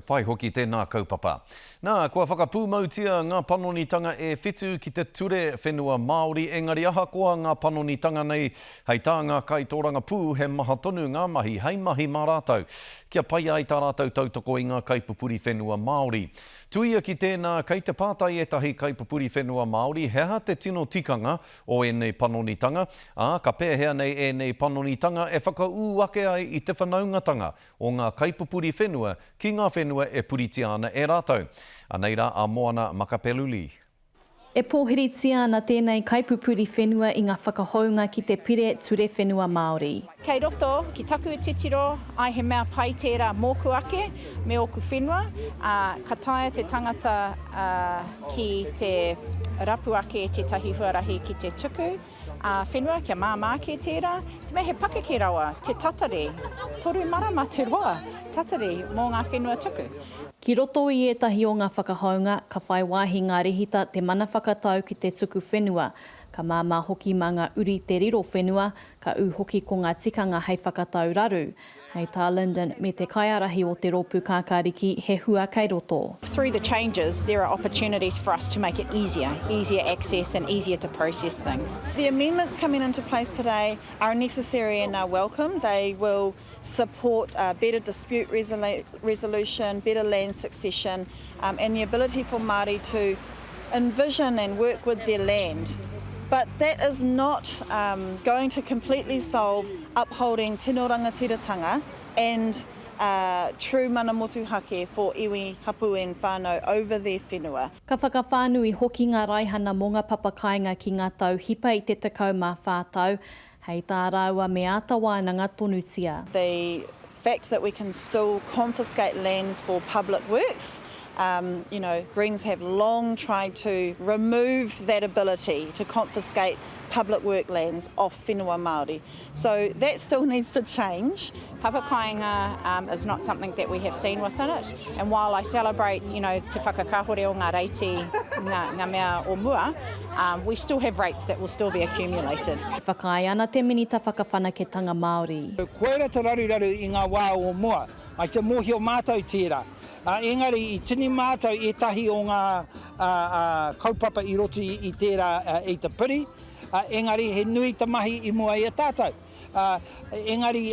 Pai hoki tēnā kaupapa. Nā, kua whakapūmautia ngā panonitanga e whitu ki te Ture Whenua Māori, engari ahakoa ngā panonitanga nei, hei tā ngā kaitōrangapū he maha tonu ngā mahi hei mahi mā rātou, kia pai ai tā rātou tautoko i ngā kaipupuri whenua Māori. Tuia ki tēnā, kei te pātai ētahi kaipupuri whenua Māori he aha te tino tikanga o ēnei panonitanga, ā, ka pēhea nei ēnei panonitanga e whakaū ake ai i te whanaungatanga o ngā kaipupuri whenua ki ngā whenua e puritia ana e rātou. Anei rā a Moana Makapeluli. E pōhiritia ana tēnei kaipupuri whenua i ngā whakahounga ki te Pire Ture Whenua Māori. Kei roto, ki taku titiro, ai he mea pai tērā mōku ake me ōku whenua, ā, ka taea te tangata ki te rapu ake tētahi huarahi ki te tuku. Ā-whenua kia māmā ake tērā, te mea he pakeke rawa te tatari, toru marama te roa tatari mō ngā whenua tuku. Ki roto i ētahi o ngā whakahounga, ka whai wāhi ngā rehita te mana whakatau ki te tuku whenua, ka māmā hoki mā ngā uri te riro whenua, ka ū hoki ko ngā tikanga hei whakatau raru. Hei tā Lyndon me te kaiārahi o te Rōpū Kākāriki, he hua kei roto. Through the changes, there are opportunities for us to make it easier, easier access and easier to process things. The amendments coming into place today are necessary and are welcome. They will support better dispute resolution, better land succession and the ability for Māori to envision and work with their land. But that is not going to completely solve upholding tino rangatiratanga and true mana motuhake for iwi, hapu and whanau over their whenua. Ka whakawhānui hoki ngā raihana mō ngā papakāinga ki ngā tau hipa i te 14 tau, hei tā rāua me āta wānanga tonutia. The fact that we can still confiscate lands for public works, um, you know, Greens have long tried to remove that ability to confiscate public work lands off whenua Māori. So that still needs to change. Papakāinga um, is not something that we have seen within it, and while I celebrate, you know, te whakakahore o ngā reiti, ngā, ngā mea o mua, um, we still have rates that will still be accumulated. E whakaae ana te Minita Whakawhanaketanga Māori. Koira te raruraru i ngā wā o mua, I te mōhio mātou tērā. Engari i tini mātou ētahi o ngā kaupapa i roto i tērā i te piri, engari he nui te mahi i mua i a tātou. Engari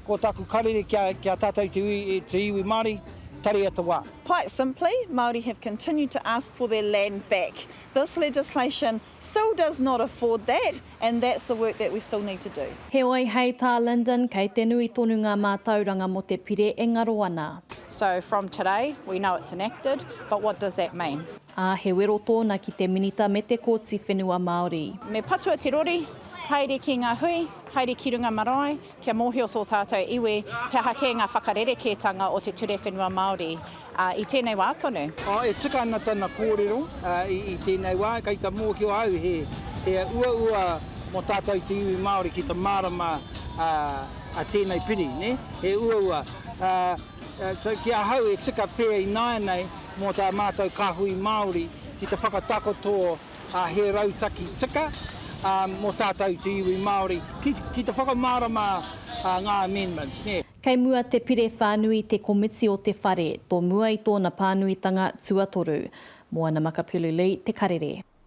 ko taku karere ki a tātou te iwi Māori, taria te wā. Quite simply, Māori have continued to ask for their land back. This legislation still does not afford that and that's the work that we still need to do. Heoi, hei tā Lyndon, kei te nui tonu ngā mātauranga mō te pire e ngaro ana. So from today, we know it's enacted, but what does that mean? Ā, he wero tōna ki te Minita me te Kōti Whenua Māori. Me patua te rori, haere ki ngā hui, haere ki runga marae, kia mōhio tō tātou iwi he aha kē ngā whakarerekētanga o te Ture Whenua Māori i tēnei wā tonu. E tika ana tana kōrero i tēnei wā, kei te mōhio au he uaua mō tātou te iwi Māori ki te mārama a tēnei piri, nē? He uaua. So ki ahau e tika pea ināianei mō tā mātou kāhui Māori ki te whakatakoto ā, he rautaki tika mō tātou te iwi Māori ki, ki te whakamārama ngā amendments, nē. Kei mua te pire whānui te komiti o te whare, tō mua i tōna pānuitanga tuatoru. Moana Makapelu Lee, Te Karere.